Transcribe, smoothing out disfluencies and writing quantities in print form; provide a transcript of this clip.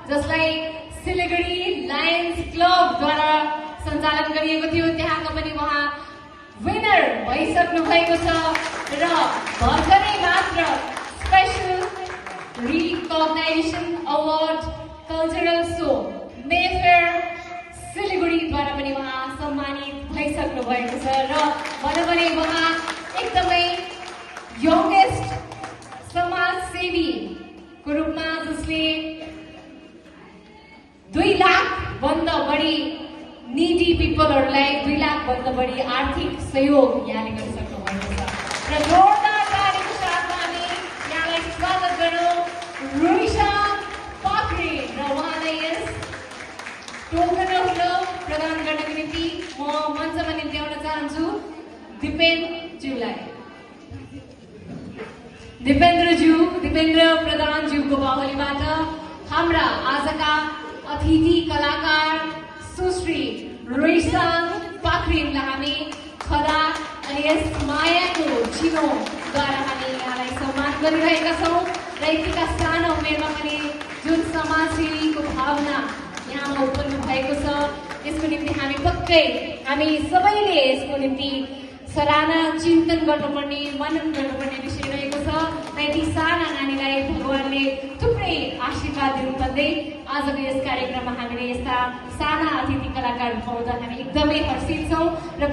जसलाई सिलगढी लायन्स क्लबद्वारा सञ्चालन गरिएको थियो। त्यहाँको पनि उहाँ विनर भइसक्नु भएको छ र भर्खरै मात्र special recognition award cultural show Mayfair सिलगढीद्वारा पनि उहाँ सम्मानित भइसक्नु भएको छ र भनौँ भने उहाँ एकदमै यंगेस्ट समाजसेवीको रूपमा जसले 2 लाख भन्दा बढी नीडी पिपलहरूलाई 2 लाख भन्दा बढी आर्थिक सहयोग यहाँले गरिसक्नु भएको छ र जोरदार तालीको साथमा हामी यहाँलाई स्वागत गरौँ रोइसाङ पाखरिन र उहाँलाई यस टोकन अफ लभ प्रदान गर्नको निम्ति म मञ्चमा निम्त्याउन चाहन्छु दिपेन्द्रज्यूलाई। दिपेन्द्र प्रधानज्यूको बाहुलीबाट हाम्रा आजका अतिथि कलाकार सुश्री रोइसाङ पाखरिनलाई हामी खदा अनि यस मायाको चिनोद्वारा हामी यहाँलाई सम्मान गरिरहेका छौँ र यतिका सानो उमेरमा पनि जुन समाजसेवीको भावना यहाँमा उत्पन्न भएको छ यसको निम्ति हामी सबैले यसको निम्ति सराहना चिन्तन गर्नुपर्ने मनन गर्नुपर्ने विषय रहेको छ र यति साना नानीलाई भगवानले थुप्रै आशीर्वाद दिनु भन्दै आजको यस कार्यक्रममा हामीले यस्ता साना अतिथि कलाकार पाउँदा हामी एकदमै हर्षित छौँ र